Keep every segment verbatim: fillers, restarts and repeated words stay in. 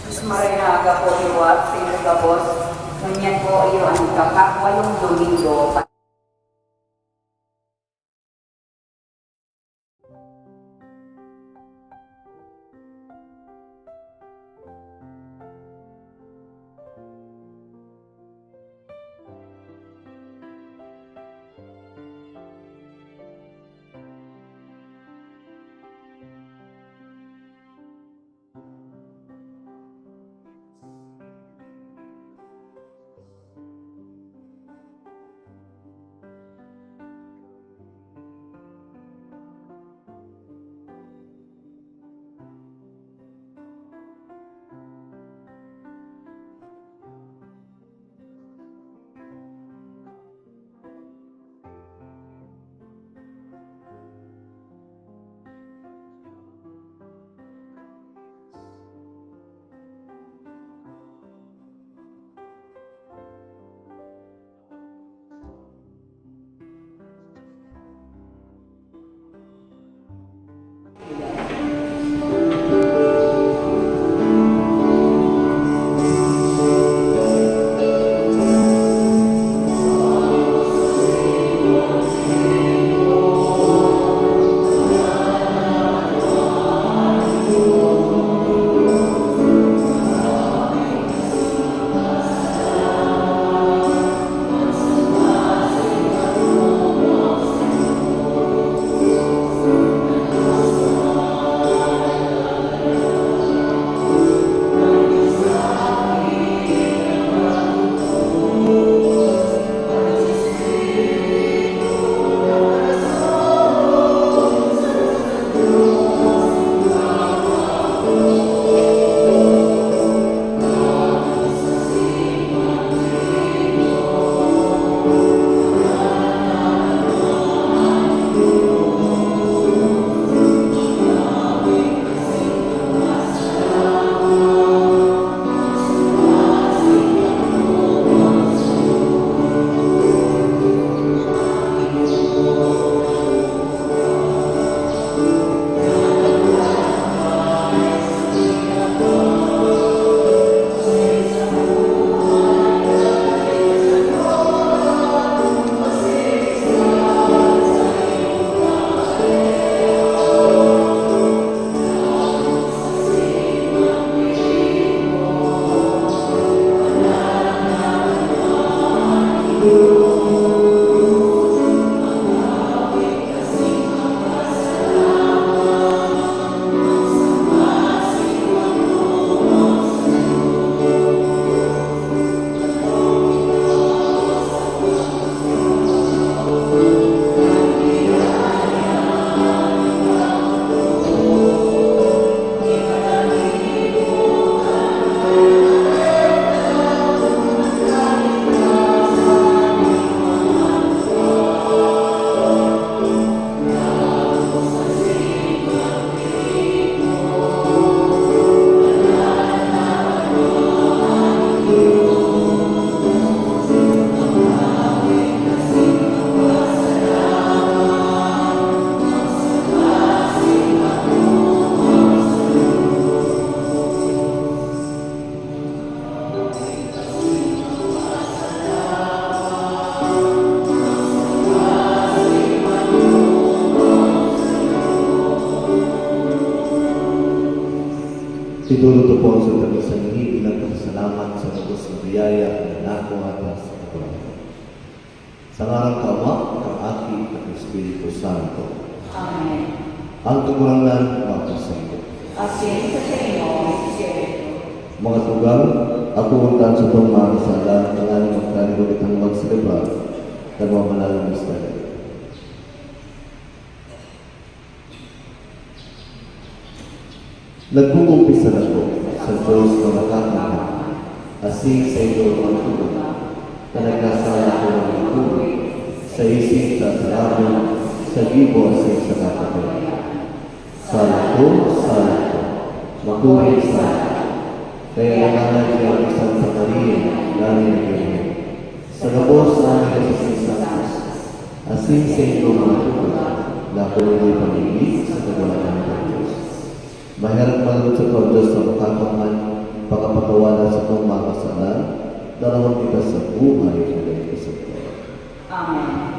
Sus Maria, aga po liwat, sa inyo gabos, ngunyan po iyo ang ikakawayong Domingo. Ituro ko po ang sandang sangi bilang pasasalamat sa gabos na biyaya na nakuha ta sa Kagurangnan. Sa ngaran kan Ama, kan Aki, kan Espiritu Santo. Amen. Ang Kagurangnan magkasaindo. Asin sa saimo, Espiritu. Mga tugang, ako undan sa pagmamasalan, tanganing magkaligod kitang magselebrar kan mga banal na misteryo. Nagkukumpisal ako sa Diyos na makakamhan, asin sa inyo mga tugang, na nagkasala ako ng likuri, sa isip, sa tataramon, sa gibo, asin sa katapoy. Sala ko, sala ko, makuri sala ko. Kaya nangangadya ako Santa Maria, Ngani na Birhen, sa gabos na anghel asin santos, asin sa inyo mga tugang, na ako ninyo pamigit sa kagurangnan kan Diyos. Maherak man sa Dios na makakaman, pakapatawaran sa mga kasalan, darawon kita sa buhay na nagkasagwa. Amen.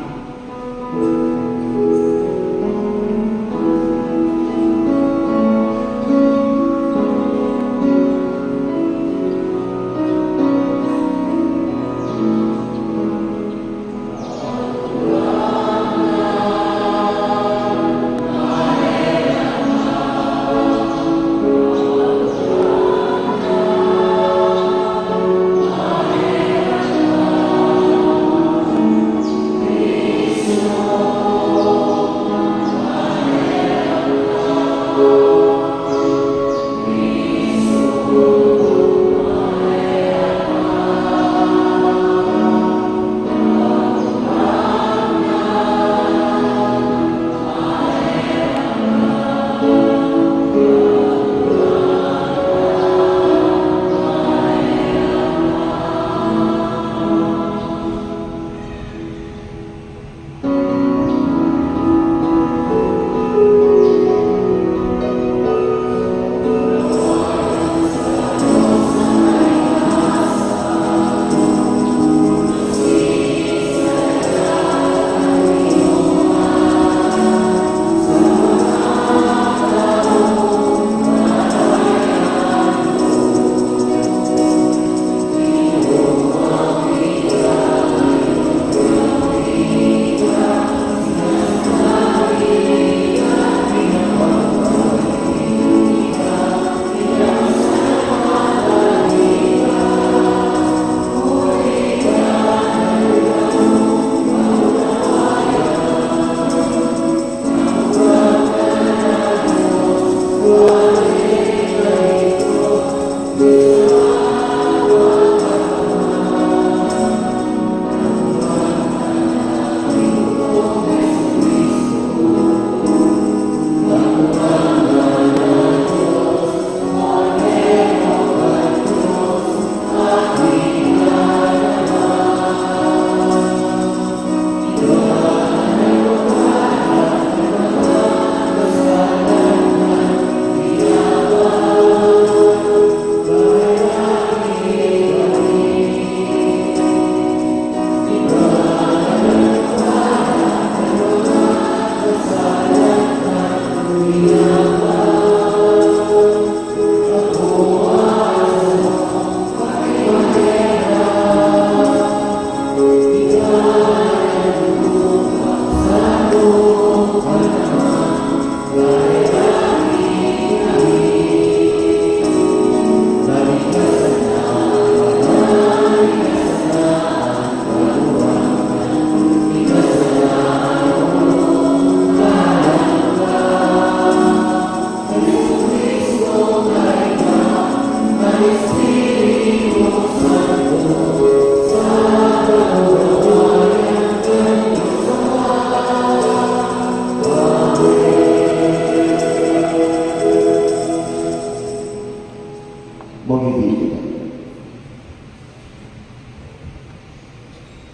Magiging kita.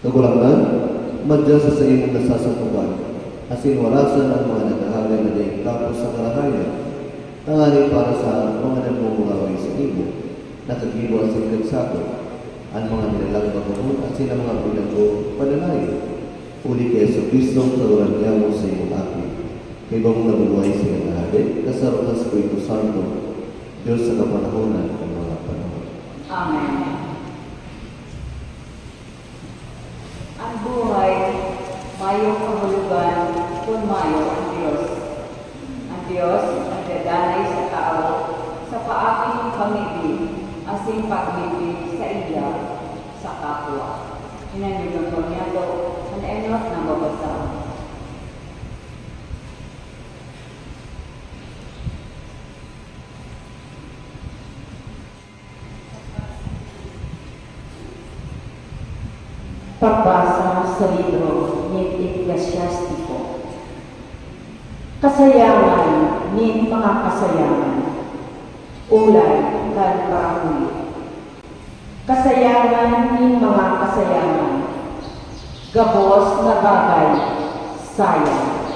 Kagurangnan, madya sa saimong nasasangkuban, asin warasan an mga naghahagad na daing tapos sa karahayan, tanganing para sa mga nagmumurahay saimo, nakagibo asin kagsakop, an mga nilalang bagahon asin an mga pinagpanalayo, huli ki Jesu-Cristo, Kagurangnan mo sa imong Aki, kaiba mong nabubuhay sa iyang Hade, kasaro kan Espiritu Santo, Dios sa kapanahonan kan mga panahon. Amen. An buhay mayong kahulogan kun mayo an Dios. An Dios nagdadanay sa tawo sa paagi nin pamibi asin pagmibi saiya sa kapwa. Hinanyugon ko niyato an enot na babasahon. Pagbasa sa libro nin Eklesyastiko. Kasayangan nin mga kasayangan, ulan kan parahuli. Kasayangan nin mga kasayangan, gabos na bagay, sayang.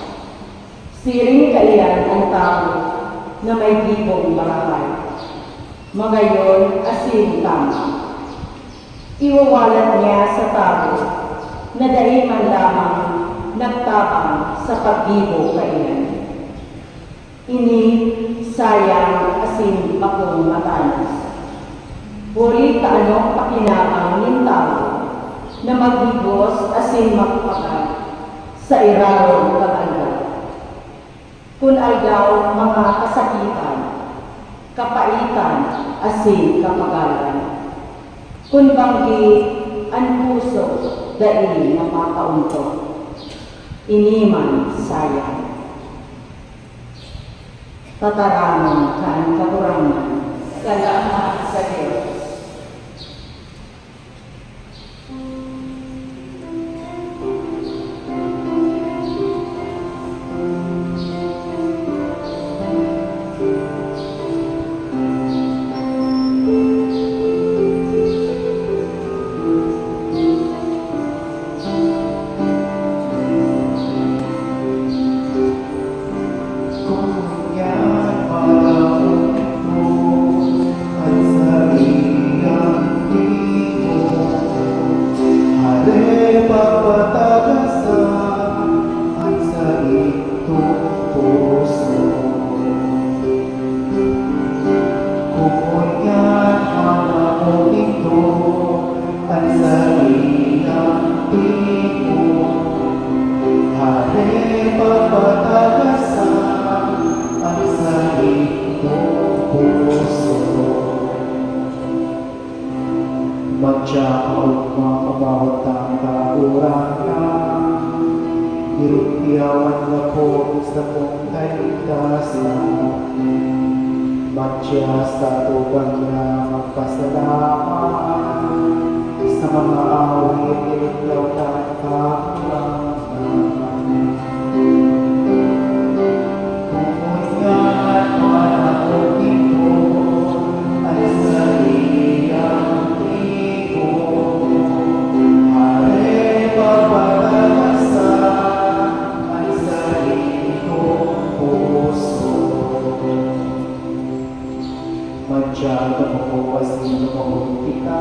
Siring kaiyan an tawo, na may gibong marahay, magayon asin tama. Iwawalat niya sa tawo na dai man lamang nagtabang sa paggibo kaiyan. Ini sayang asin bakong matanos. Huli ta ano pakinabang nin tawo na maghigos asin magpagal sa irarom kan aldaw? Kun aldaw mga kasakitan, kapaitan, asin kapagalan, kun banggi an puso dai na makaontok, ini man sayang. Tataramon kan Kagurangnan. Salamat sa Dios. Ngunyan malauto an saiyang tingog, hale pagpatagasan an saindong puso. Ngunyan malauto an saiyang tingog, hale pagpatagasan an saindong puso. Magdiya kaogma, umawat ang Kagurangnan, irumpiyaw an gapon sa sakong kaligtasan. Magdiya sa atubang na magpasalamat, sa mga awit irumpiyaw kan Kagurangnan. Ngunyan malauto an saiyang tingog, hale pagpatagasan an saindong puso. Magdiya, lumuhod asin lumuhod kita.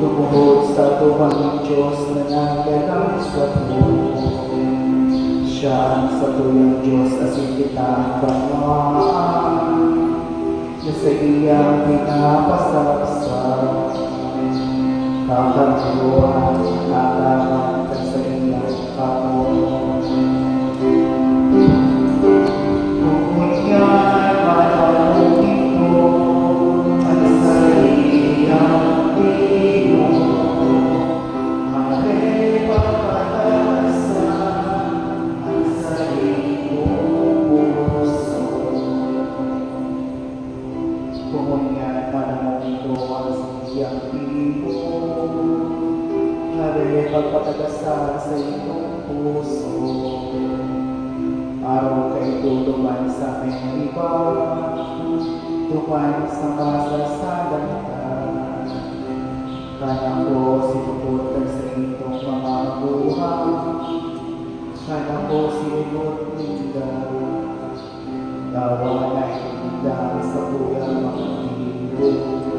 Lumuhod sa atubang nin Dios na naglalang sa trono. Siya an satuyang Dios asin kita an banwaan, na saiyang pinapasapsap. Kakarnerohan, ataman kan saiyang Ngunyan malauto an saiyang tingog, hale pagpatagasan an saindong puso. Ngunyan malauto an saiyang tingog, hale pagpatagasan an saindong puso. Arog kaidto duman sa Meriba, duman sa masasalang ta. Kan ako sinupot kan saindong mga magulang, kan ako sinupot ninda. Tawa na inda sa puyang mga tingog.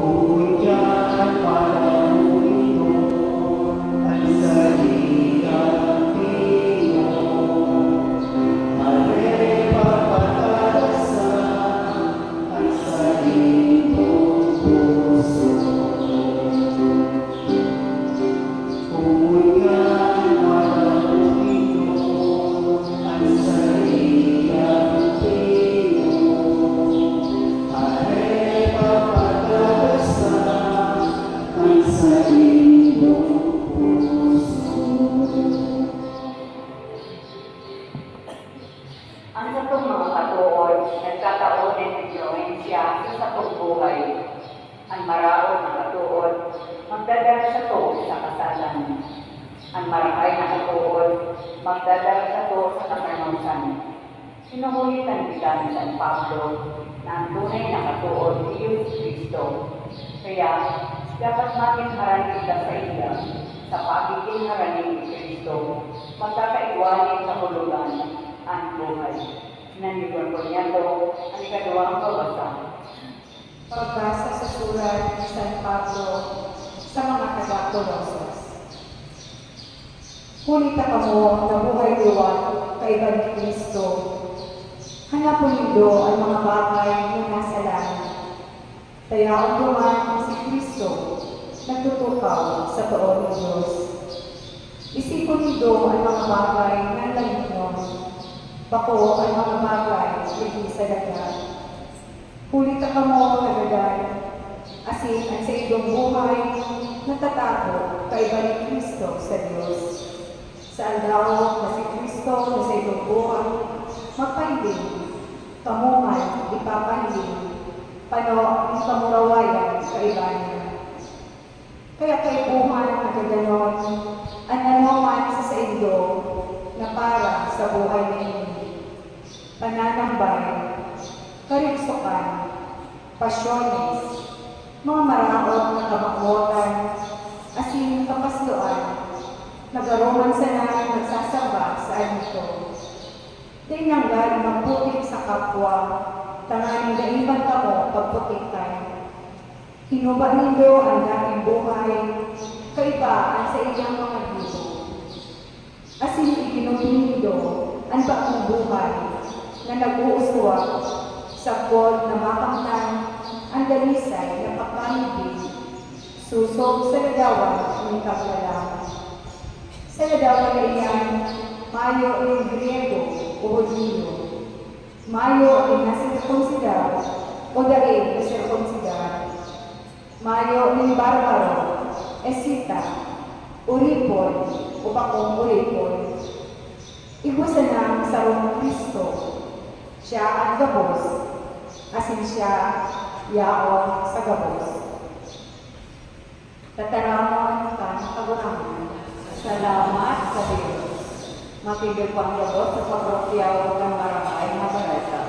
Ngunyan malauto an saiyang tingog, hale pagpatagasan an saindong puso. Ngunyan malauto an saiyang tingog, hale pagpatagasan an saindong puso. An satong mga katood nagtatao nin impluwensya sa satong buhay. An maraot na katood magdadara sato sa kasalan. An marahay na katood magdadara sato sa katanosan. Hinuhulitan kita ni San Pablo na an tunay na katood iyo si Cristo. Kaya, dapat magin harani kita saiya. Sa pagigin harani ni Cristo, magkakaigwa nin kahulogan. Ito an ikaduwang pabasa. Pagbasa sa surat ni San Pablo sa mga taga Colosas. Huli ta kamo nabuhay liwat kaiba ni Cristo, hanapon nindo an mga bagay na nasa langit, ta yaon duman an si Cristo nagtutukaw sa too nin Dios. Isipon nindo an mga bagay na langitnon, bako an mga bagay digdi sa daga. Huli ta kamo nagadan, asin an saindong buhay natatago kaiba ni Cristo sa Dios. Sa aldaw na si Cristo na saindong buhay magpahiling, kamo man ipapahiling, pano nin kamurawayan kaiba niya. Kaya kaipuhan na gadanon an anoman sa saindo na para sa buhay na ini: pananambay, karigsokan, pasyones, mga maraot na kabakotan, asin kapasloan na garo man sana nagsasamba sa adito. Dai nanggad magputik sa kapwa, tanganing dai man kamo pagputikan. Hinuba nindo an dating buhay kaiba an saiyang mga gibo, asin iginubi nindo an bagong buhay na nag-uuswag sagkod na makamtan an dalisay na pagkamidbid sosog sa ladawan nin Kaglalang. Sa ladawan na iyan, mayo nin Griego o Judio, mayo nin nasirkunsidar o dai nasirkunsidar, mayo nin barbaro, Escita, oripon o bakong oripon. Igwa sanang sarong Cristo. Siya an gabos, asin siya yaon sa gabos. Tataramon kan Kagurangnan. Salamat sa Dios. Matindog pang gabos sa pagpapahayag kan Maray na Balita.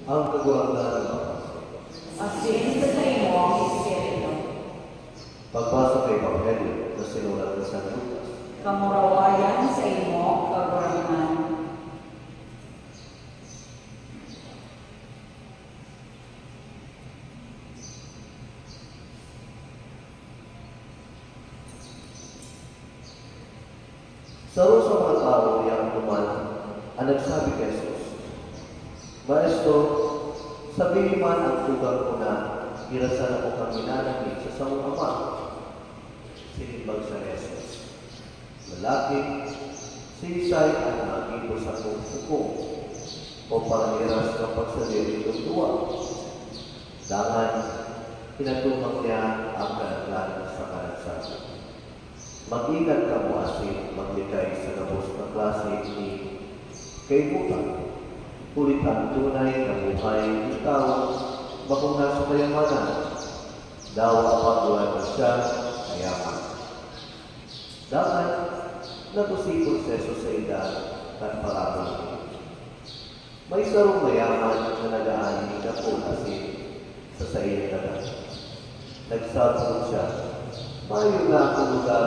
Ang Kagurangnan. Asin sa saimong espiritu. Pagbasa kan Ebanghelyo na sinurat ni San Lucas. Kamurawayan saimo, Kagurangnan. Saro sa mga tawo yaon duman an nagsabi ki Jesus, "Maestro, sabihi man an tugang ko na girasan ako kan minananggit sa samong ama." Sinimbag siya ni Jesus, "Lalaki, siisay an magibo sakong hukom o paghiras kan pagsadiri nindong duwa?" Dangan, inatuman niya an kaladlanan saka nagsabi, "Mag-ingat kamo asin maglikay sa gabos na klase nin kaipuhan, huli ta an tunay na buhay nin tawo bakong nasa kayamanan, dawa pa duman siya kayaman." Dangan, nag-osipon si Jesus sainda kan parabola ini, "May sarong mayaman na nag-aani nin dakul asin sa saiyang daga. Nagsabot siya, 'Mayo na akong lugar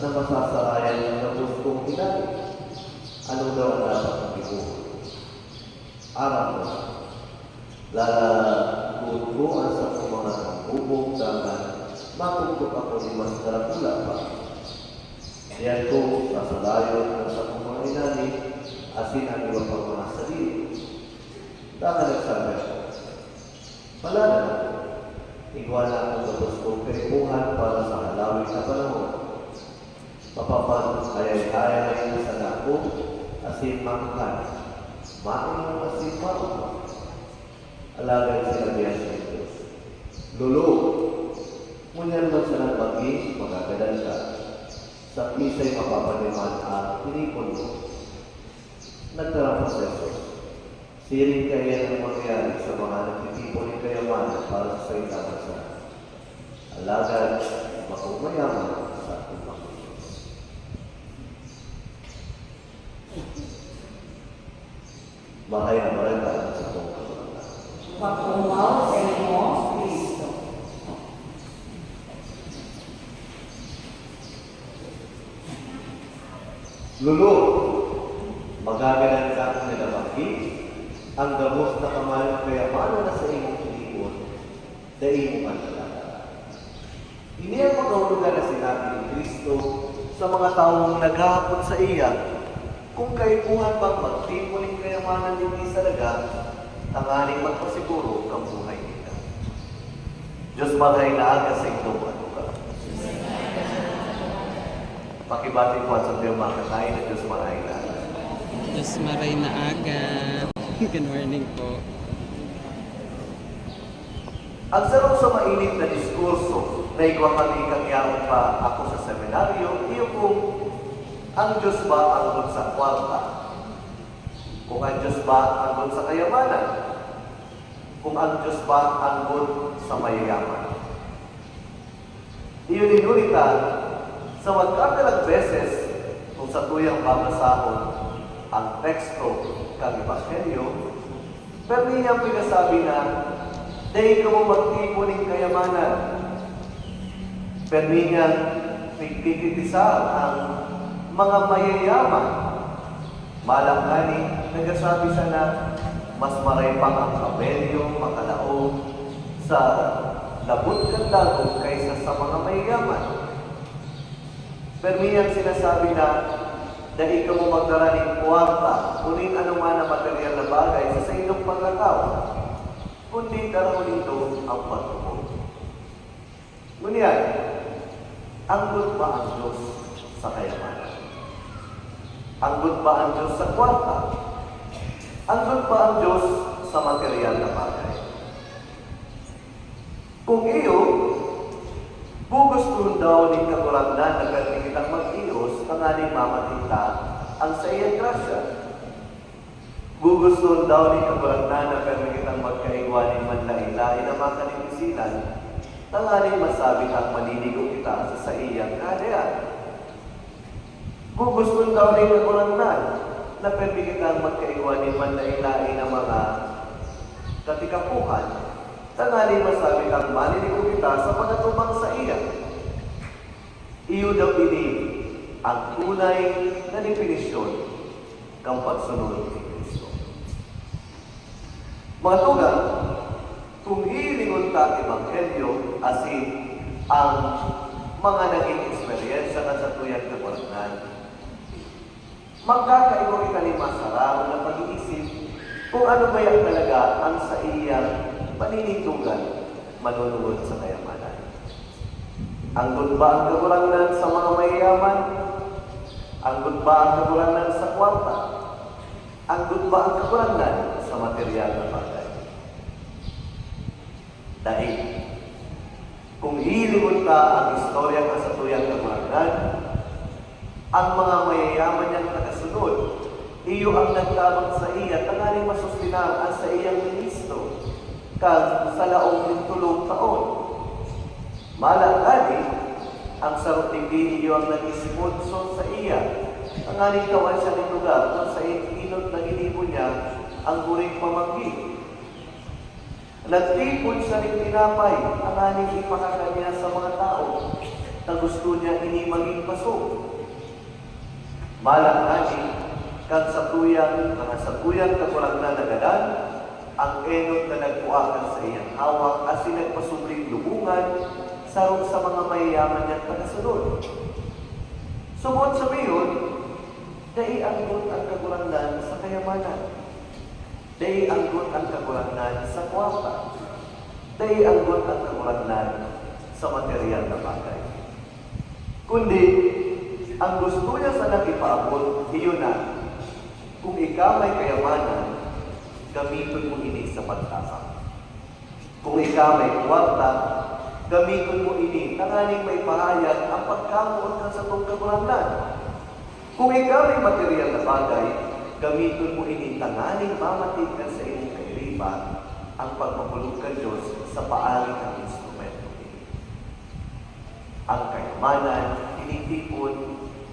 na masasarayan an gabos kong inaen. Ano daw an dapat kong gibohon? Aram mo, lalagoon ko an sakong mga tambubong dangan matugtok ako nin mas darakula pa. Diyan ko sasalayon an sakong mga inani asin an iba pang mga sadiri. Dangan nagsabi ako, "Paladan ako, igwa na akong gabos kong kaipuhan para sa halawig na panahon. Mapapagkayay-kayay na sana ako, asin maangkan, mainom asin maugma." Alagad sinabihan siya nin Dios, "Lolo, ngunyan man sanang magin magagadan ka, sa pisay mapapaniman an tinipon mo." Nagtaram pa si Jesus, "Siring kaiyan an mangyayari sa mga nagtitipon nin kayamanan para sa saindang bansa, alagad bakong mayaman sa atubang Dios." Marahay na bareta sa buong kapatid. Pakumaw sa imo, Kristo. Lolo, magagadan ka na nabanggit, ang gabos na kaman kayamanan na sa imong tinipon, dai mo man nalaga. Ini ang pagkahulogan na sinabi ni Cristo sa mga tawong naghahapot saiya, kung kaipuhan bang magtipon nin kayamanan digdi sa daga, tanganing magpasiguro kan buhay ninda. Dios Marahay na Aga sa indong mga lugar. Pakibati po sa mga kakain na Dios Marahay na Aga. Dios Marahay na Aga. Good morning po. Ang sarong sa mainit na diskurso na igwa kami kan yaon pa ako sa seminaryo, iyo kung ang Dios ba anggot sa kwarta? Kung ang Dios ba anggot sa kayamanan? Kung ang Dios ba anggot sa mayayaman? Iyo ninuritan sa magkakalag beses kung satuyang babasahon ang teksto kan Ebanghelyo, permi niyang pinasabi na dai kamo magtipon nin kayamanan. Permi niyang pigkikritisar ang mga mayayaman. Malanggani, nagsasabi siya na mas maray pang ang kamelyo makalaog sa labot kan dagom kaysa sa mga mayayaman. Permi niyang sinasabi na dai kamo magdara nin kwarta o nin anoman na materyal na bagay sa saindong paglakaw, kundi darahon nindo an pagtubod. Ngunyan, anggot ba ang Dios sa kayamanan? Anggot ba ang Dios sa kwarta? Anggot ba ang Dios sa materyal na bagay? Kung iyo, gugustohon daw nin Kagurangnan na permi kitang mag-ios tanganing mamati ta an saiyang grasya. Gugustohon daw nin Kagurangnan na permi kitang magkaigwa nin manlaen-laen na mga kaligisinan, tanganing masabi tang maninigo kita sa saiyang Kahadean. Gugustohon daw nin Kagurangnan na permi kitang magkaigwa nin manlaen-laen na mga katikapohan, tanganing masabi tang maninigo kita sa pag-atubang saiya. Iyo daw ini ang tunay na definisyon kan pagsunod ni Cristo. Mga tugang, kung hihilingon ta an Ebanghelyo asin ang mga nagin eksperyensya kan satuyang Kagurangnan, magkakaigwa kita nin masararon na pag-iisip kung ano kaya talaga ang saiyang paninindogan manunungod sa kayamanan. Anggot ba ang Kagurangnan sa mga mayayaman? Anggot ba ang Kagurangnan sa kwarta? Anggot ba ang Kagurangnan sa materyal na bagay? Dai. Kung hihilingon ta an istorya kan satuyang Kagurangnan, an mga mayayaman niyang tagasunod, iyo an nagtabang saiya tanganing masustenar an saiyang ministro kan sa laog nin tolong taon. Malanggani, an saro digdi iyo an nag-sponsor saiya tanganing tawan siya nin lugar kun saen enot na ginibo niya an gureng pamanggi. Nagtipon siya nin tinapay tanganing ipakakan niya sa mga tawo, ta gusto niya ini magin paso. Malanggani, Kan satuyang, mga satuyang kagurangnan nagadan, ang enot na nagkua kan saiyang hawak asin nagpasubling lubongan saro sa mga mayayaman niyang tagasunod. Subot sabihon, dai anggot an Kagurangnan sa kayamanan. Dai anggot an Kagurangnan sa kwarta. Dai anggot an Kagurangnan sa materyal na bagay. Kundi, ang gusto niya sanang ipaabot, iyo na, kung ika may kayamanan, gamiton mo ini sa pagtabang. Kung ika may kwarta, gamiton mo ini tanganing maipahayag ang pagkamoot kan satong Kagurangnan. Kung ika may materyal na bagay, gamiton mo ini tanganing mamati kan saimong kairiba ang pagmakulog kan Dios sa paagi kan instrumento ini. Ang kayamanan, tinitipon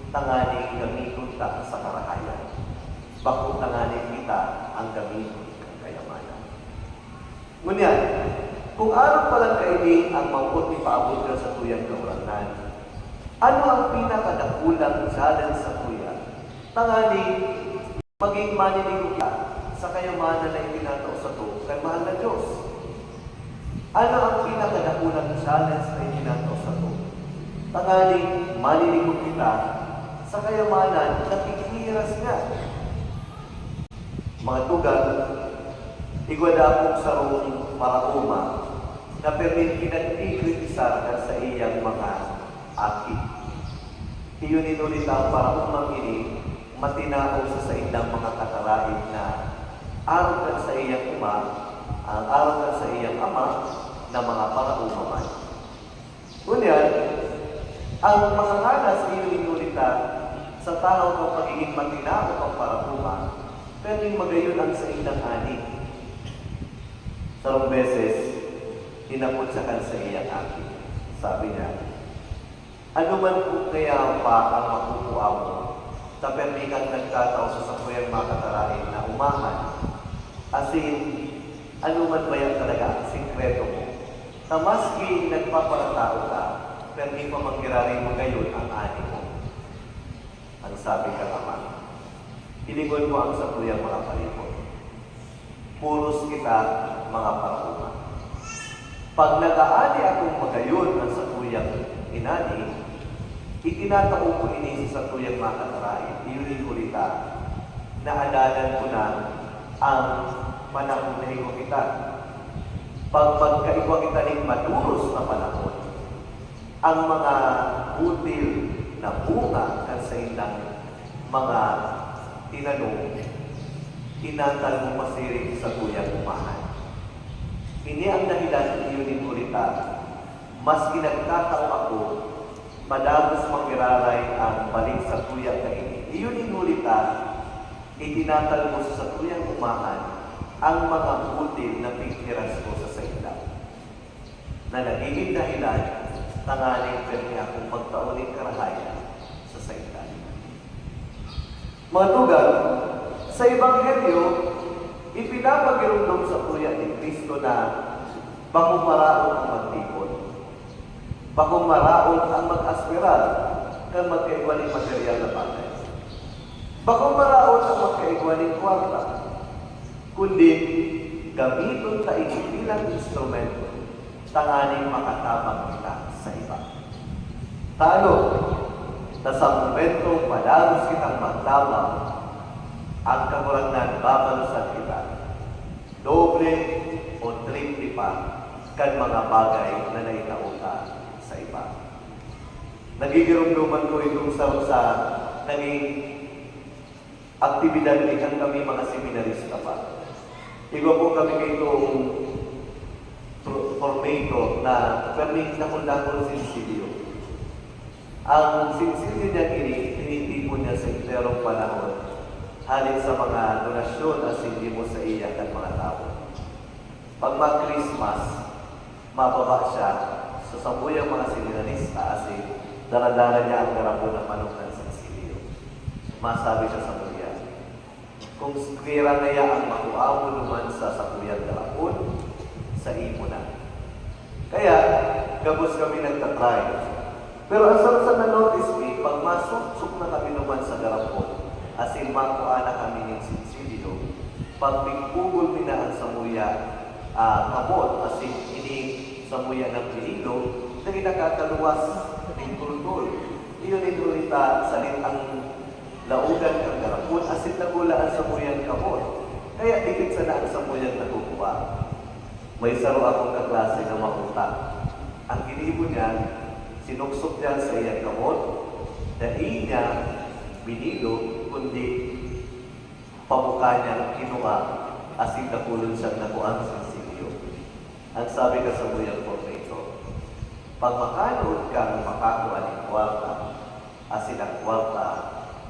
tanganing gamiton ta sa karahayan, bako tanganing kita ang gamiton kan kayamanan. Ngunyan, kung arog palan kaini ang mawot ipaabot kan satuyang Kagurangnan, ano ang pinakadakulang challenge satuya tanganing magin maninigog kita sa kayamanan na itinatao sato kan mahal na Dios? Ano ang pinakadakulang challenge na itinatao sato tanganing maninigog kita sa kayamanan na pighihiras niya? Mga tugang, igwa dakog sarong paraoma na permin pinagkikritisar kan saiyang mga aki. Iyo nin huli ta ang paraomang ini matinao sa saindang mga kataraed na arog kan saiyang oma, ang arog kan saiyang ama na mga paraoma man. Ngunyan, ang mga nganas iyo nin huli ta sa tahaw kan pagigin matinao kan paraoma, permin magayon an saindang ani. Sarong beses, hinapot siya kan saiyang aki. Sabi niya, "Ano man po kaya pa ang makukua mo ta permi kang nagtatao sa sakuyang mga kataraed na omahan? Asin, ano man baya talaga ang sekreto mo ta maski nagpaparatao ka, permi pa man giraray magayon ang ani mo?" Ang sabi kan ama, "Hilingon mo ang sakuyang mga palipot. Puros kita mga paraoma. Pag nag-aani akong magayon an sakuyang inani, itinatao ko ini sa sakuyang mga kataraed, iyo nin huli ta naadanan ko na ang panahon na igwa kita. Pag magkaigwa kita nin maduros na panahon, ang mga butil na bunga kan saindang mga tinanom, tinatalmo pasiring sa sakuyang omahan. Ini ang dahilan iyo nin huli ta, maski nagtatao ako, madagos man giraray ang balik satuya kaini. Iyo nin huli ta, itinatalmo sa sakuyang omahan ang mga butil na pighiras ko sa sainda, na nagigin dahilan tanganing permi akong magtao nin karahayan sa sainda." Mga tugang, sa Ebanghelyo, ipinapagiromdom satuya ni Cristo na bakong maraot ang magtipon. Bakong maraot ang mag-asperar kan magkaigwa nin materyal na bagay. Bakong maraot ang magkaigwa nin kwarta. Kundi, gamiton ta ini bilang instrumento tanganing makatabang kita sa iba. Ta ano, ta sa momentong padagos kitang magtabang, ang Kagurangnan babalosan kita doble o triple pa kan mga bagay na naitao ta sa iba. Nagigiromdoman ko itong sa, sa naging aktibidad ni kan kami mga seminarista pa. Igwa po kami kaitong pro-, formator na permi dakul-dakul sinsilyo. Ang sinsilyo niya ini, tinitipon niya sa enterong panahon, hali sa mga donasyon asin limos sa iya kan mga tawo. Pag mag-Christmas, mababa siya sa samuyang mga seminarista asin daradara niya ang garapon na manok kan sinsilyo. Masabi siya sa muya, "Kung skwera kaya ang makua mo duman sa sakuyang garapon, sa imo na." Kaya, gabos kami nagtatry. Pero ang sarong sa na-notice mi, pag masuksok na kami duman sa garapon, asin makua na kami nin sinsilyo, pagpigpugol mi na an samuya, ah, kabot asin ini samuya na binilo, dai nakakaluwas nin toltol. Iyo nin huli ta salit an laogan kan garapon asin nagula an samuyang kabot, kaya dikit sana an samuyang nakukua. May saro akong kaklase na mauta. Ang ginibo niya, sinuksok niya sa iyang kamot, dai niya binilo, kundi pamuka niya kinua, asin dakulon siyang nakuang sinsilyo. Ang sabi kan samuyang pornito, "Pag makanood kang makakua nin kwarta, asin ang kwarta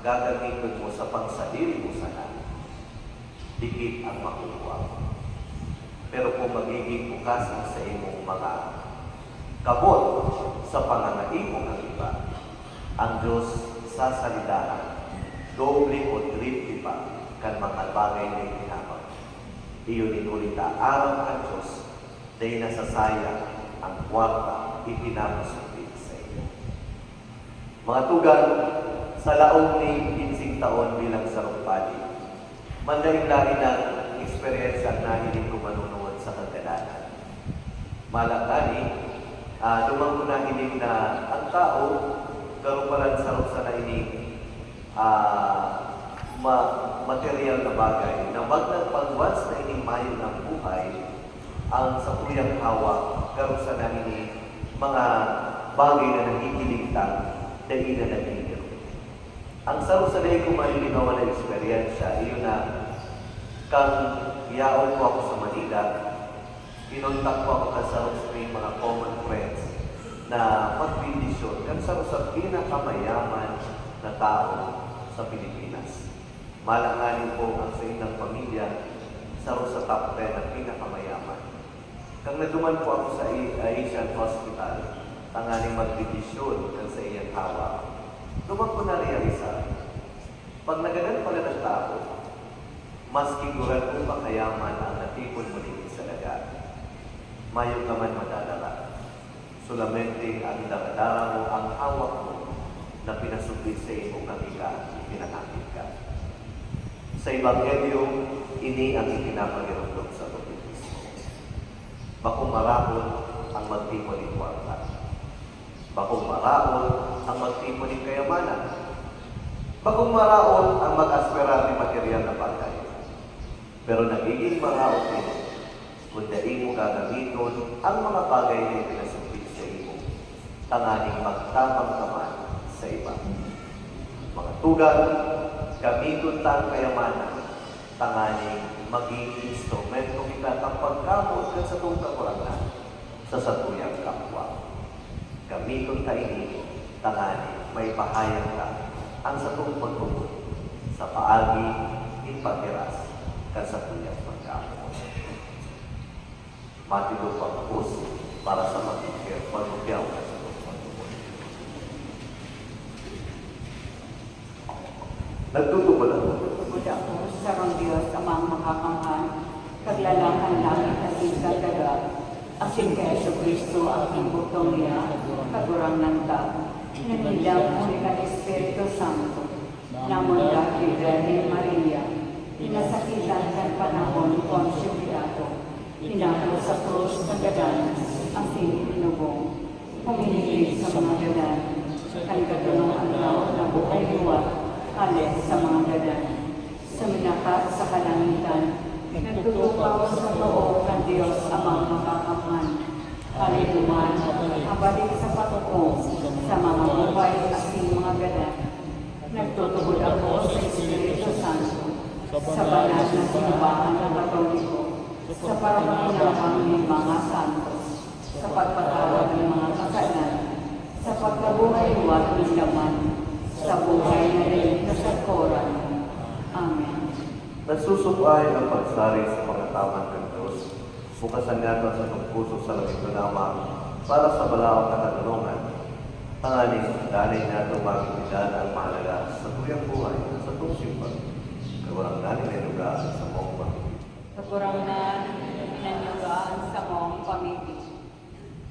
gagamiton mo sa pangsadiri mo sana, dikit an makukua mo. Pero kung magiging bukas ang saimong mga kabot sa pangangaipo kan iba, ang Dios sasalidahan doble o triple pa kan mga bagay na itinama mo. Iyo nin huli ta aram kan Dios, dai nasasayang ang kwarta ipinapasupit saiya." Mga tugang, sa laog nin kinseng taon bilang sarong padi, manlaen-laen na eksperyensya an nahiling ko manonood sa kagadanan. Malangan ni, ah, duman ko nahiling na ang tawo, garo palan saro sana ini, ah, ma-, materyal na bagay, na magdan pag once na ining mayo ng buhay, ang sakuyang hawak, garo sana ini mga bagay na nahihiling ta, dai na nagigiro. Ang saro sa dai ko malilinawan na eksperyensya, iyo na, kan yaon ko ako sa Manila, kinontak ko ako kan saro sa may mga common friends na magbendisyon kan saro sa pinakamayaman na tawo sa Pilipinas. Malanganin po ang saindang pamilya, saro sa top ten na pinakamayaman. Kan naduman po ako sa A-, Asian Hospital, tanganing magbendisyon kan saiyang hawak, duman ko narealisar, pag nagadan pala ng tawo, maski guragong pa kayaman ang natipon mo digdi sa daga, mayo ka man madadara. Solamente an daradara mo, an hawak mo, na pinasupit saimo kan ika, ipinakapit ka. Sa Ebanghelyo, ini an ipinapagiromdom sa Domingo mismo. Bakong maraot an magtipon nin kwarta. Bakong maraot an magtipon nin kayamanan. Bakong maraot an mag-aspirar nin materyal na bagay. Pero nagigin maraot ini kun dai mo gagamiton an mga bagay na ipinasupit saimo tanganing magtabang ka man sa iba. Mga tugang, gamiton ta an kayamanan tanganing magin instrumento kita kan pagkamoot kan satong Kagurangnan sa satuyang kapwa. Gamiton ta ini tanganing maipahayag ta an satong pagtubod sa paagi nin paghiras kan satuyang pagkamoot. Matindog pagpupos para sa pagtubod, pagtubod kan satong pagtubod. Nagtutubod ako. Nagtutubod ako sa sarong Dios, Amang Makakamhan, Kaglalang kan langit asin kan daga, asin ki Jesu-Cristo, aking bugtong niya, Kagurangnan ta, na nindang huli kan Espiritu Santo, namundag ki Birhen Maria, pinasakitan kan panahon ni Poncio Pilato, pinako sa krus kan gadan, asin itinubong. Huminigid sa mga gadan, kan katlong aldaw nabuhay liwat hale sa mga gadan. Suminakat sa kalangitan, nagtutukaw sa too kan Dios Amang Makakamhan. Hale duman, habalik sa paghukom sa mga buhay asin mga gadan. Nagtutubod ako sa Espiritu Santo, sa banal na simbahan na Katoliko, sa parapakinabang nin mga santos, sa pagpatawad nin mga kasalan, sa pagkabuhay liwat ninda man, sa buhay na dai nasagkoran. Amen. Nagsusupay ang pagsarig sa pangataman kan Dios. Bukasan ngani an satong puso sa langit na Ama, para sa balaog na katonohanan, tanganing danay nato magin dalan ang mahalaga sa satuyang buhay, sa satong simba. Kagurangnan, inanuga an samong pamilya. Kagurangnan, inanuga an samong pamilya.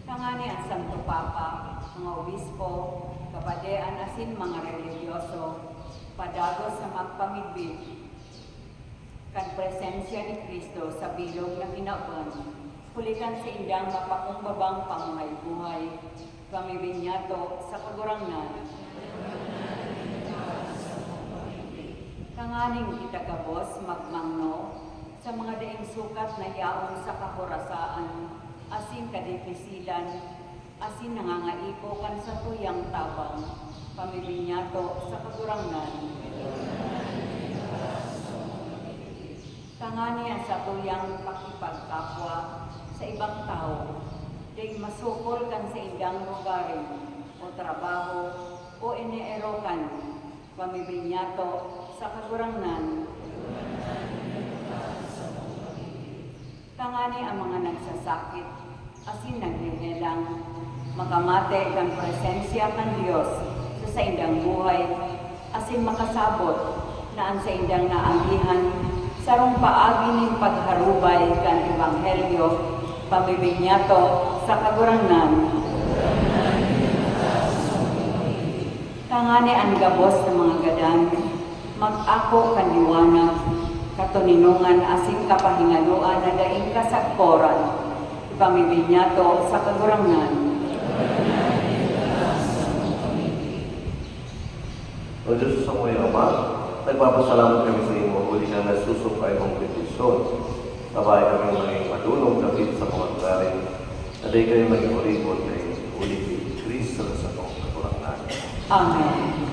Tangani an Santo Papa, mga obispo, kapadean asin mga relihiyoso, Padagos na magpamidbid kan presensya ni Cristo sa bilog na kinaban, huli kan saindang mapakumbabang pamuhay-buhay, pamibinyato sa Kagurangnan. Tanganing kita gabos magmangno sa mga daing sukat na yaon sa kahorasaan asin kadipisilan, asin nangangaipo kan satuyang tabang, pamibinyato sa Kagurangnan. Tangani an satuyang pakipagkapwa sa ibang tawo, dai masukol kan saindang rogaring o trabaho o ineerokan, pamibinyato sa Kagurangnan. Tangani an mga nagsasakit asin naghehelang makamate kan presensya kan Dios sa saindang buhay, asin makasabot na an saindang naagihan sarong paagi nin pagharubay kan Ebanghelyo, pamibinyato sa Kagurangnan. Tangani an gabos na mga gadan mag-ako kan liwanag, katoninongan asin kapahingaloan na daing kasagkoran, ipamibinyato sa Kagurangnan. O Diyos, sa mga Ama, nagpapasalamat kami sa imo huli kang nasusumpay mong bendisyon. Tabayan kami maging madunong dapit sa mga lugarin na dai kayo maging oripon dahil huli ni Cristo na sa Kagurangnan. Amen.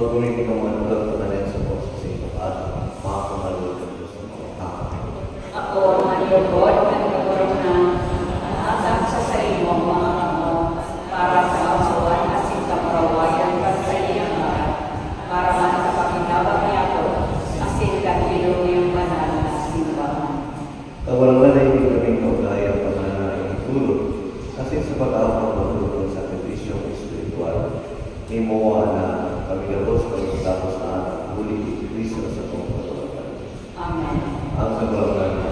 Pagmigay ka man ng pagkakanan sa puso sa iyong pag-asa, makakamalo ka sa mga tao. Ako ang manlugod, nagkagurong na, at ang sa saimo, mga kamot, para sa kamusuan asin kamurawayan kan saiyang ngaran, para man sa pakinabang niya ako, asin kan bilog niyang banal na simbahan. Kagurangnan, dai kaming maugaya ang pagngangaining tolos, asin sa pag-aapod kan sakripisyong espiritual, himoa na kami gabos kan matapos na anak, huli ki Cristo na sakong Kagurangnan. Amen. Ang Kagurangnan na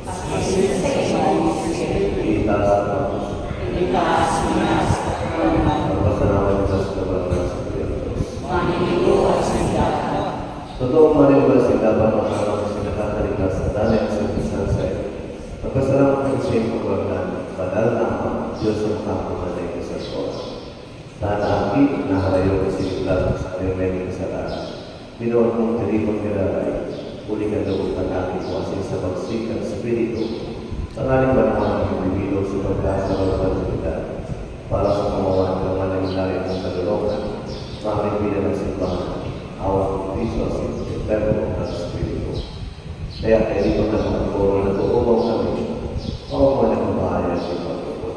Asin sa imong espiritu. Itaas ang mga puso. Itaas mo na sa Kagurangnan. Magpasalamat kita sa Kagurangnan sa Dios. Maninigo at sindahan. Totoong maninigo at sindahan, mga kamot, na nakakaligtas sa dami at sa minsan sa iyo. Magpasalamat kami sa iyong Kagurangnan, banal na Ama, Diyos na makapangyarihan sa oras. Tanang aki na harayo si Pilato sa Armenia sa Binuhat mong tiripon ni Raray, huli kan loob kan aki ko asin sa pagsikan Espiritu, tanganing manaman ang individuo sa pagkasa o pagpapalitan. Para sa kamawan kan manangyari mong kalolongan, mamimbilan ng simbahan, awak ng Kristo asin sa Eterno kan Espiritu. Kaya kailipan kan mga koro na nag-oomaw kami, maomaw na kabahayan sa pagkapot.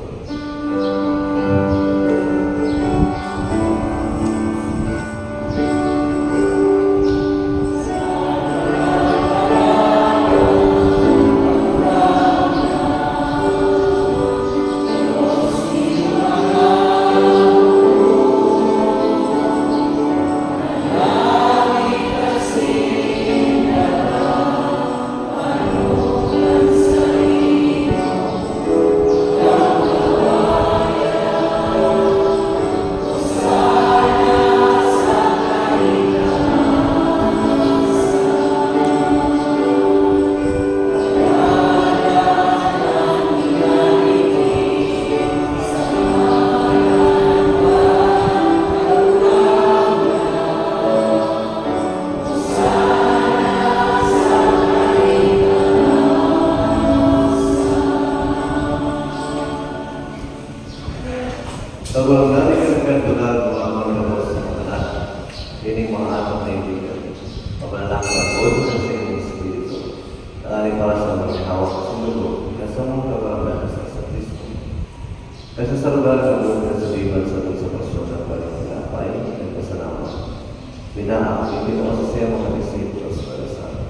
Kagurangnan, ikaw an nagdulag, mga amon gabos sa mga anak. Ini mga anak na ibigan, pamanalangin ang poon sa saimong Espiritu, tanganing para sa mga hawak sa mundo, ikasamong Kagurangnan sa Santisimo. Nagsasarugaran ang loob na sa Dios sa aton sa pasyon ng Balitang Tinapay, nagpasalamat. Binaak, itinao sa saiyang mga disipulo sa kalasahan.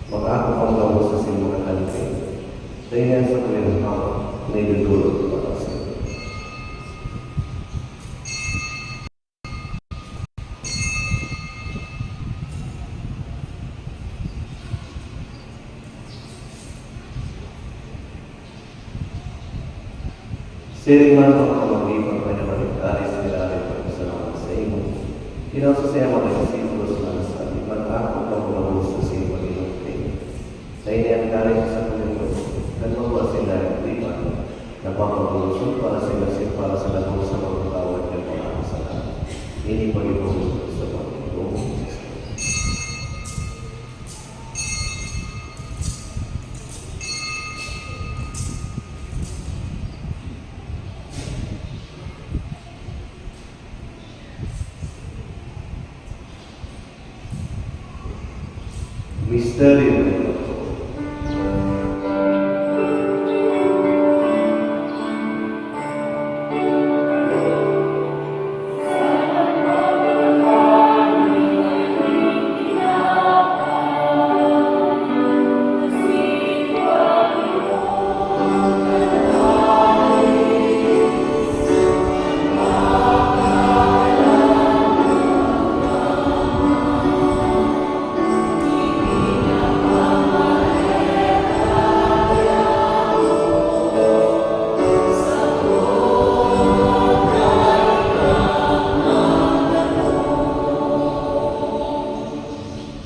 Mag-ako pang gabos sa saimong mga kalipay. Dai niya sa kuyang hawak na idodolot para sa iyo. Siring man, mga kamanggitan, pagkabalik-balik sa ilalim pagpasalamat sa imo. Kinausa sa iyang mga disipulo sa mga sabi, "Mag-ako kamo gabos sa saimong inumpay." Sa ini ang kalis sa kanyang loob, kan mga asin dayang tripan, na papabuloson para sa iyo asin para sa gabos sa pagpatawad kan mga kasalanan. Ini pag-ibubuto sa pagtubod. Misteryo ng pagtubod.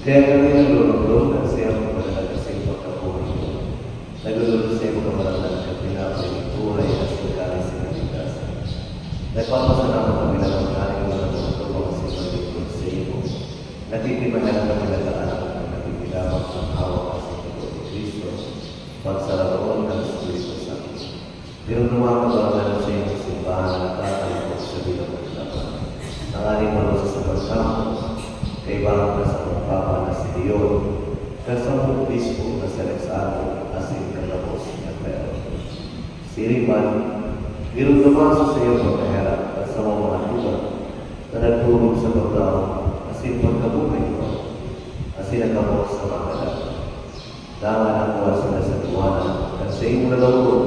Kaya kami naglulugdong kan saiyang pagkadalagasing pagkabuhay. Nagdodolot sa imo kamarangan kan tinapay nin buhay asin kalis na kaligtasan. Nagpapasalamat kami na tanganing mga tumutubang sa pagtubod sa imo. Nagtitimanan kami na tanganing nakikilabang ang hawak asin dugo ni Cristo, pagsalaroon kan Espiritu Santo. Dinudungan ko ang banal sa iyong simbahan na nagtatalakot sa bilog na laman. Tanganing malusa sa pagkamoot, kaibahan kan samong papa na si Leon, kan samong obispo na si Alexander, asin kan gabos na Pedro. Siring man, giromdoman sa saiyang pagkaherak kan samong mga tugang na nagdolok sa paglaom asin pagkabuhay ko, asin nagkabot sa mga kadakul. Dangan ako asin na sa iwanan kan saimo na lawgon.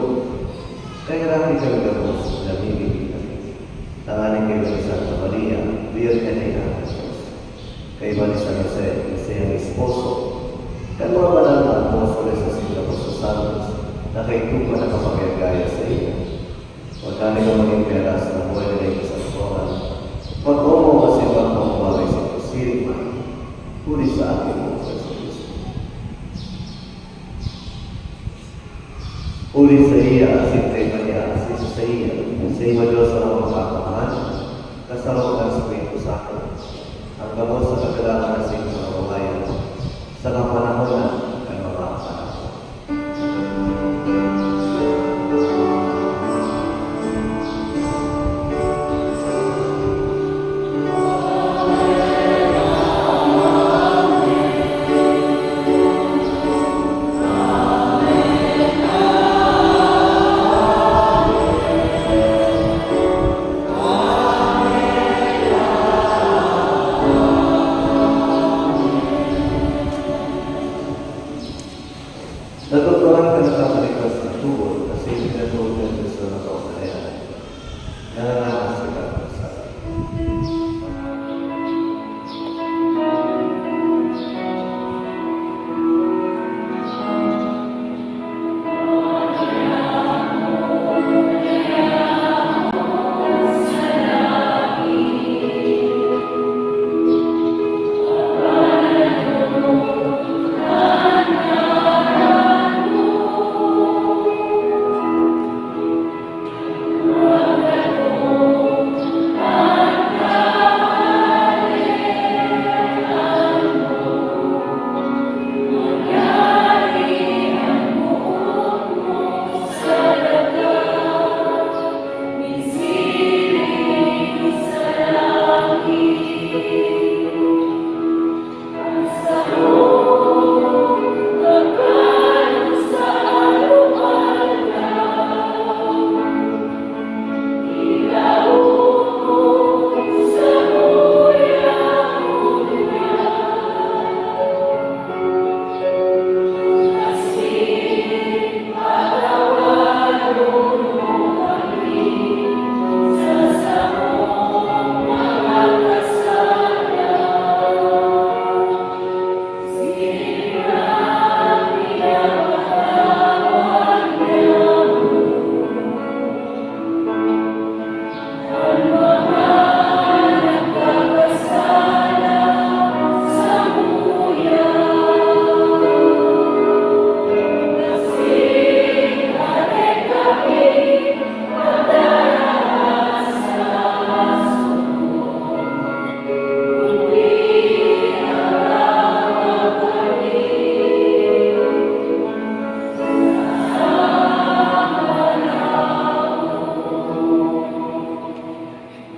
Kaheraki kami gabos na namimibi kami. Tanganing kay Santa Maria, Birhen na Ina kan Dios. Kaiba ni San Jose, na saiyang esposo, kan mga banal na apostoles asin gabos na santos, na kaidto pa nakapagayagaya saiya. Pagkani ka magin peras na buhay na dai kasagpawan, pag-omaw asin pagpakumbabay sa siring man, huli sa akin mo sa Jesu-Cristo. Huli sa iya, asin kaiba niya, asin sa saiya, sa iba Dios na mapagkakamhan, kasarog kan Espiritu Santo, ang gabos sa kagalakan asin sa kabuhayan, sa kapanahon na kan mga panahon. Natutuhan ka na sa kaligtas na tubod, kasi pinatubod ka ng Diyos na nakaugalian. Nanganganas ka sa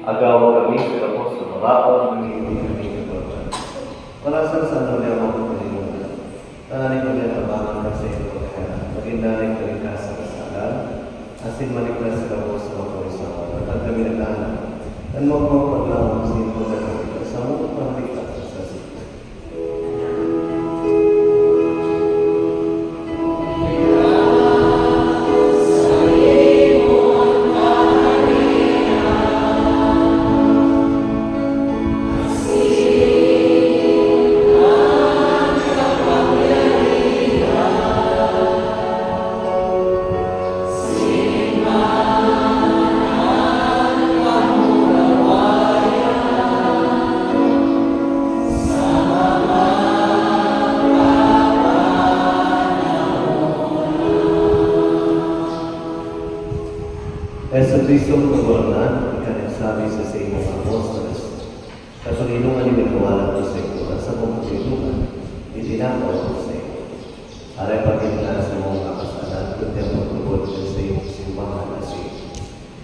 Agawa kami sa gabos na maraot na nagiging kami kagurtan. Para sa santo niya mga kalimutan, tanganing kami ang abangan na sa iyong pagkaya, maging daig kaligtas sa kasalan, asin maligtas sa gabos na mapawisawan, at ang kami naghahanap, kan magmang paglaom sa iyong pagkakapit, sa mong pamaligtas sa sasakyan. Jesu-Cristo, Kagurangnan, ika nagsabi sa saimong apostoles, "Sa Panginoon an ipagkawalat ko saimo, at sa pagkatulungan, itinakaw ko saimo." Aray pagkita sa mga kasalan, kundi ang pagtubod kan saimong simbahan na si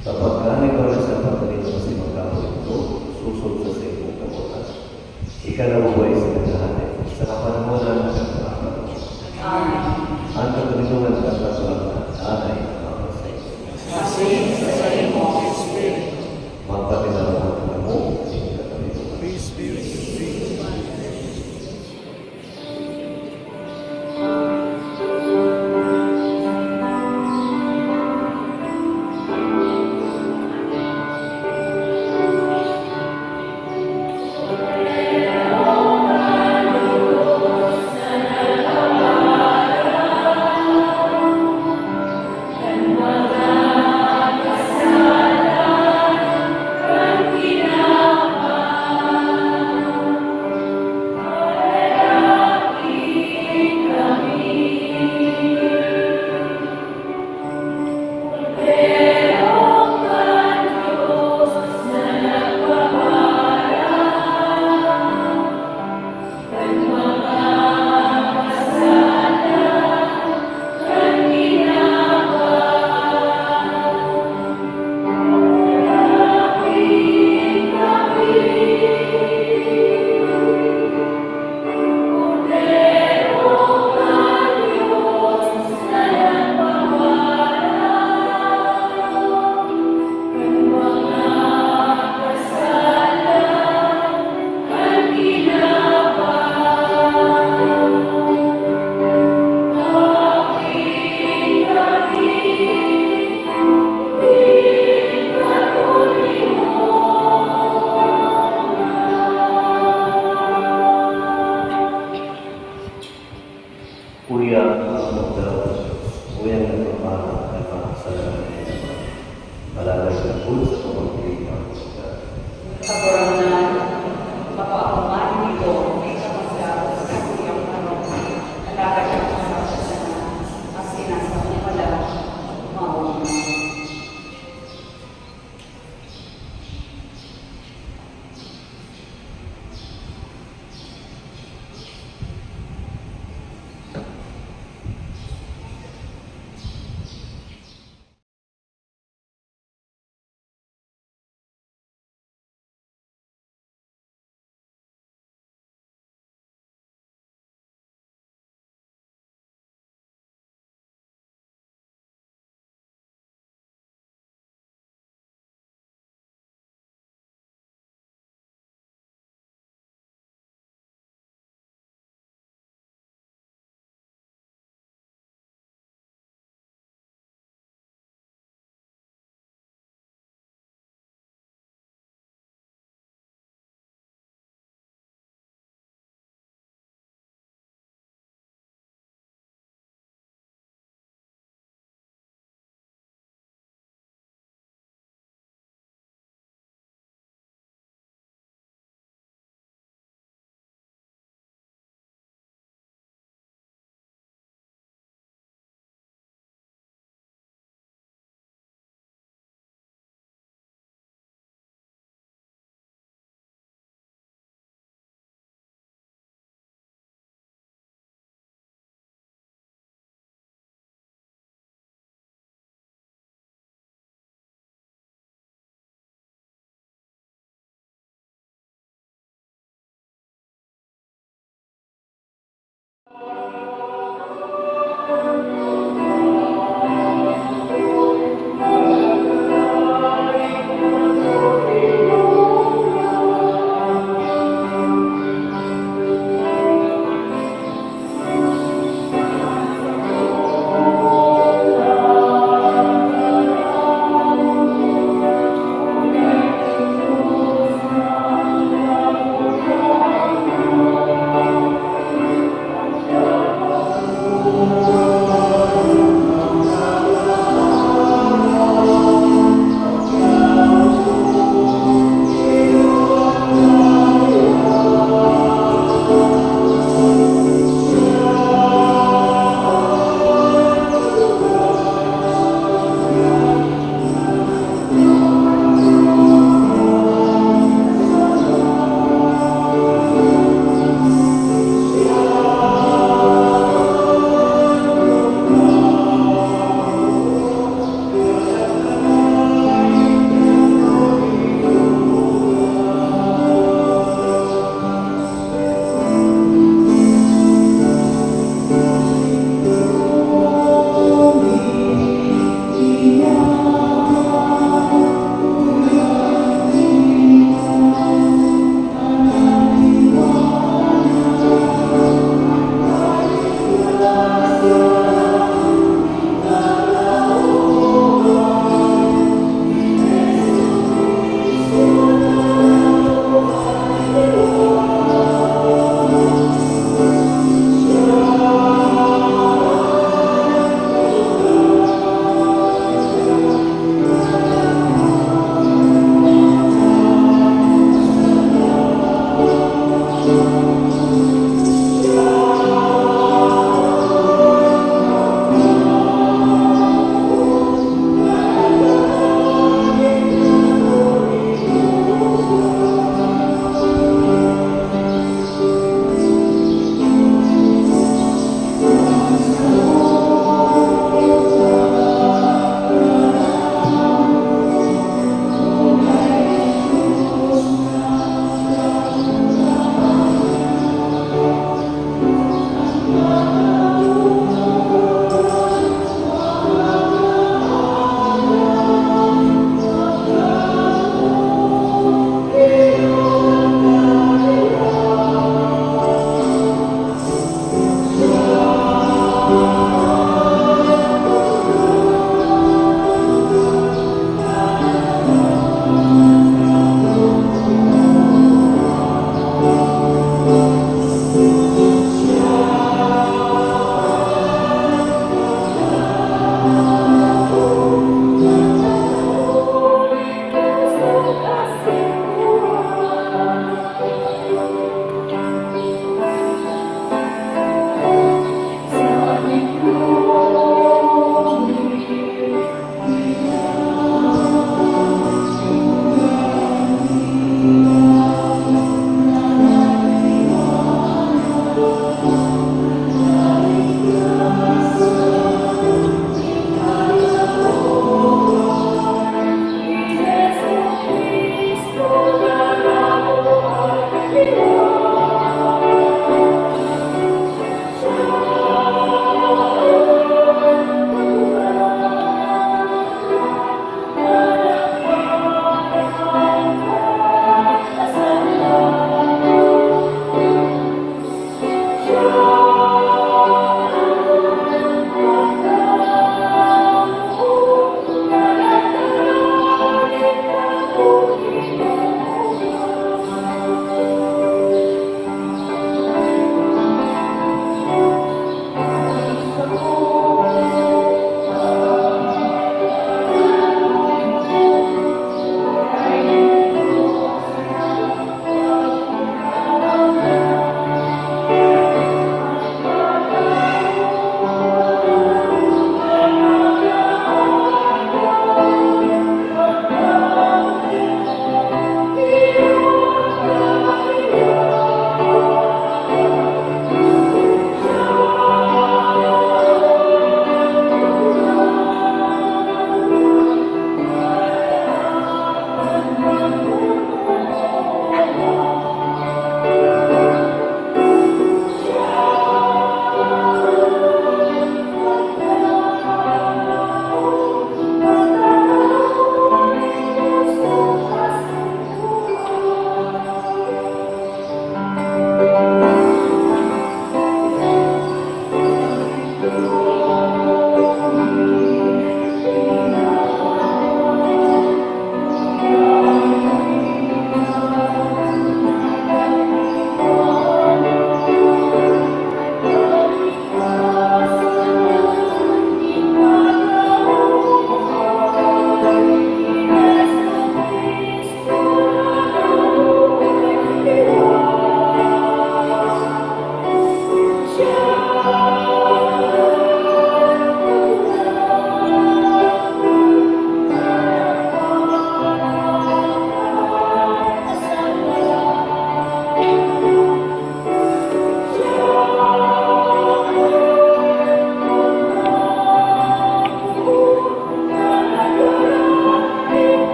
Kapag ka nagkaroon sa pagkalinong sa mga kapulindo, Susog sa saimong kabotan. Ika na bubuhay sa naghahatik, sa kapanahonan na nagkakaroon. Amen. Ang katoninongan kan pagtulak na Nanay na sa iyo. Asin sa saimo Espiritu. Magpatinarong kamo sa inyong katoninongan. Kuya, ang pagdalaw sa Diyos, kuya nga nagmamahal at nagmamahal sa lahat ng mga alagad lingkod sa pamamagitan ng pagkakas. Pagkakaroon na, mapapamahal nito, may kapagdalaw sa kuyang ano, alagad ang pagkakakas na, at sinasabong pala, mauna.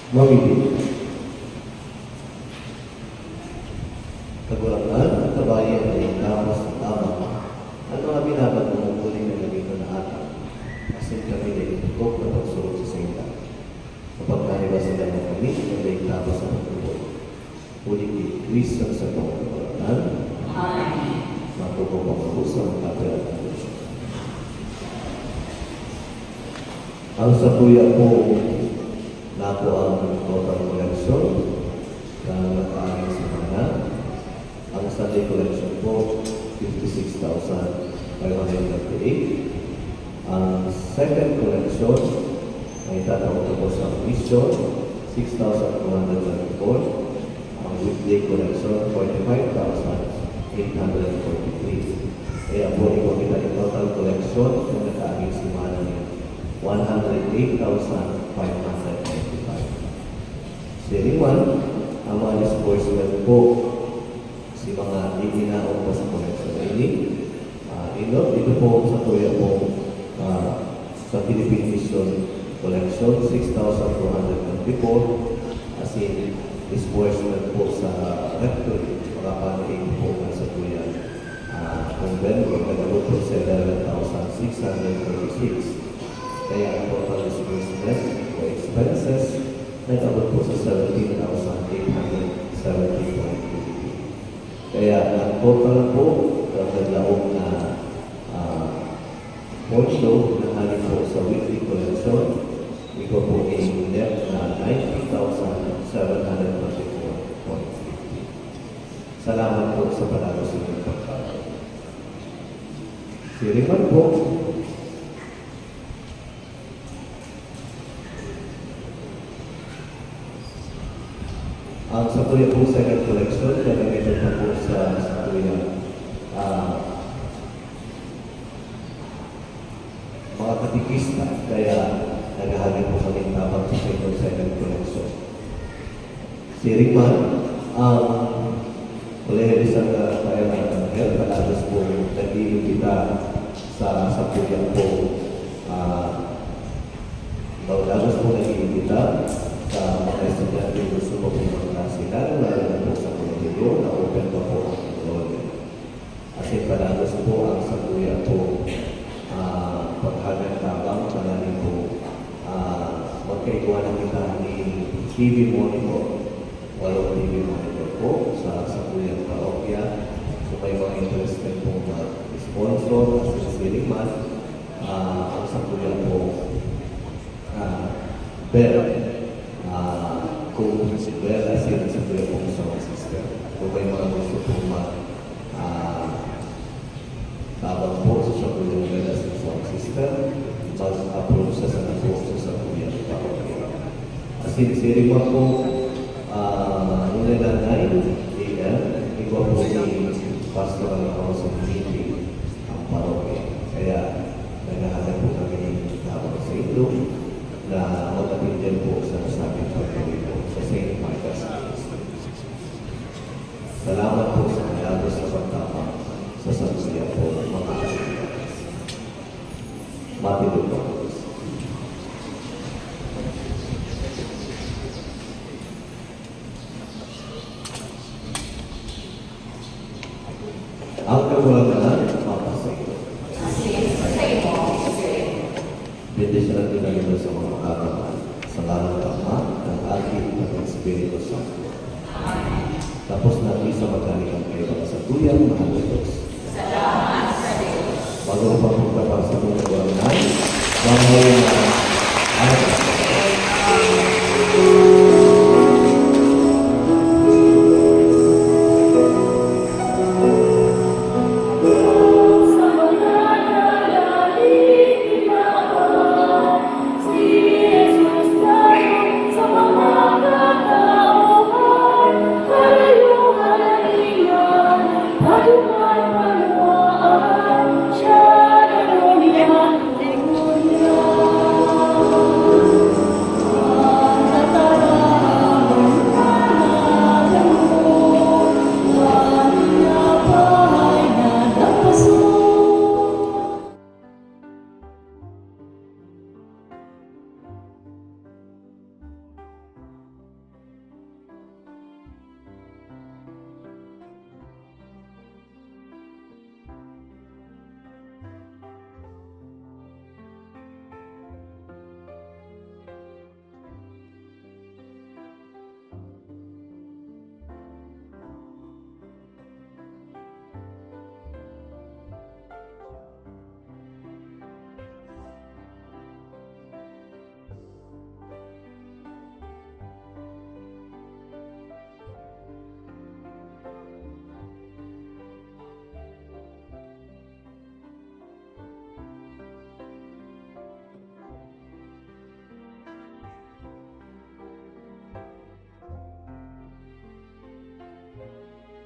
Mamili. Kagurangnan, kabayan na itapos sa tabang, an mga binabad mo huli na gabito na ata, asin kami na itutok na pagsurog sa sainda. Kapag nariba sila na kami, na itapos sa pagtubod. Huli ki Cristo sa pagkagurangnan. Amen. Matuto pa po sa mga kapirang Ang sakuya po nako ang total collection na nakaaging semana. Ang Sunday collection po, fifty-six thousand five hundred thirty-eight. Ang second collection, na itatao ko po sa mission, six thousand two hundred twenty-four. Ang weekday collection, forty-five thousand eight hundred forty-three. Kaya po, ipakita yung total collection na nakaaging semana ni one hundred eight thousand five hundred ninety-five. Siring man, ang mga disbursement po, si mga iinaon po sa collection na ini. Ah, ino, ito po sa tuya po, ah, sa Philippine Mission Collection, six thousand two hundred twenty-four, asin disbursement po sa Rectory, makapanaig po ang sa tuya, ah, convent, nag-abot po sa eleven thousand six hundred thirty-six. Kaya ang total disbursement o expenses, nag-abot po sa seventeen thousand eight hundred seventy point two. Kaya ang total po, ang naglaog na, ah, pondo na hali po sa weekly collection, ito po ay net na ninety thousand seven hundred twenty-four point fifty. Salamat po sa palalo sa inyong pagkaon. Siring man po, ang sa tuya pong second collection, gagamitin pa po sa, sa tuya, ah, mga katikista, kaya naghahagad po kami ng tabang sa second, second collection. Siring man, ang Kolehiyo de Santa Rafael Arcangel, padagos po nag-iimbita sa, sa tuya po, ah, padagos po nag-iimbita sa mga estudyante gusto po magklase, lalong-lalo na po sa kolehiyo na open pa po ang enrollment. Asin padagos po ang sa tuya po, ah, paghagad tabang tanganing po, ah, magkaigwa na kita ni T V monitor. Walong T V monitor po sa, sa tuyang parokya. So, may mga interested po mag-sponsor, asin siring man, ah, ang sa tuya po, ah, bell, ah, kung bell, asin sa tuya pong sound system. Kung may mga gusto po mag, ah, tabang po sa Sakuya Miguel as a sound system, mag-approach sa sana po sa Sakuya Miguel. Asin siring man po, ah, ngunyan na nine A M, igwa po ni Pastoral Council meeting ang parokya. Kaya naghahanap po kami ng tabang sa inyo na mag-attend din po sa nasabing pagkawi po sa Saint Martha's Ministry. Salamat po sa mayagos na pagtabang sa Sakuya po, mga kaibigan. Matindog po. Ang kagurangnan, mapasay. Bendisyonan kita nito sa mga makakaman. Sa ngalan ng Ama, ng Aki, at ng Espiritu Santo. Tapos na ang misa, magdali kang kayo sa tuyang mahal na Diyos. Bago ko pa punta pa sa mga kagurangnan, mamaya